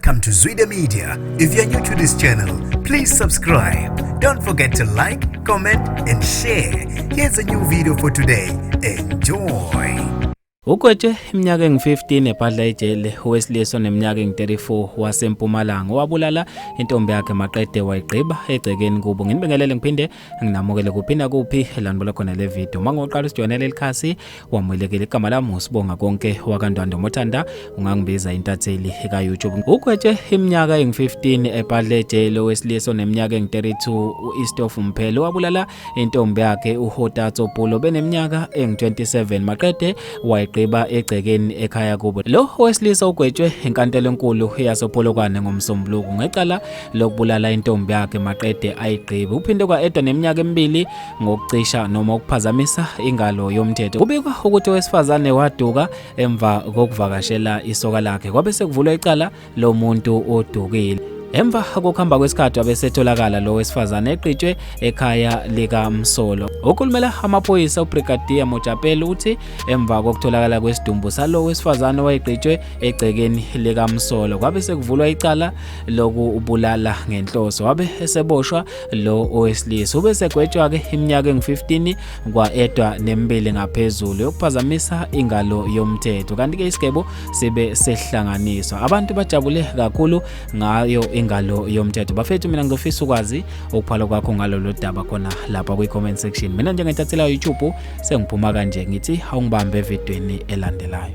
Welcome to Zwida Media. If you're new to this channel, please subscribe. Don't forget to like, comment, and share. Here's a new video for today. Enjoy. Ugwetshwe iminyaka engu-15 ebhadla ejele owesilisa oneminyaka engu-34 waseMpumalanga owabulala intombi yakhe maqede wayigqiba egcekeni kubo. Nginibingelele ngiphinde nginamukele kuphi nakuphi la nibola khona le video. Uma ngoqala usijoyinele likhasi wamukelekile igama lami uSibonga konke wakaNdwandwe Mothanda ungangibiza intatheli ka-YouTube. Ugwetshwe iminyaka engu-15 ebhadla ejele owesilisa oneminyaka engu-32 u-Eastof Mphele owabulala intombi yakhe uHotatso Pulo beneminyaka engu-27 maqede wayigqiba egcekeni ekhaya kubo. Lo owesilisa ugwetshwe enkantolo enkulu yasePolokwane ngoMsombuluko ngecala lokubulala intombi yakhe maqede ayigqibe. Uphinde kwa-edwa neminyaka emibili ngokucisha noma ukuphazamisa ingalo yomthetho. Kubikwa ukuthi owesifazane waduka emva kokuvakashela isoka lakhe kwabe sekuvulwa icala lomuntu odukile. Emva kokuhamba kwesikhathi wabesetholakala lo wesifazane egqitshwe ekhaya likaMsolo. Okhulumela amaphoyisa uBrigadier Mojapelo uthi emva kokutholakala kwesidumbu salo wesifazane owayegqitshwe egcekeni likaMsolo kwabe sekuvulwa icala lokubulala ngenhloso wabe eseboshwa lo owesilisa. Ubesegwetshwa-ke iminyaka engu-15 kwa-edwa nemibili ngaphezulu yokuphazamisa ingalo yomthetho kanti-ke isigebo sibe sehlanganiswa. Abantu bajabule kakhulu ngayo ingalo yomthetho. Bafethu mina ngizofisa ukwazi ukuphala kwakho ngalolu daba khona lapha kwi-comment section. Mina njengentathela YouTube sengiphuma kanje ngithi awungibambe evidweni elandelayo.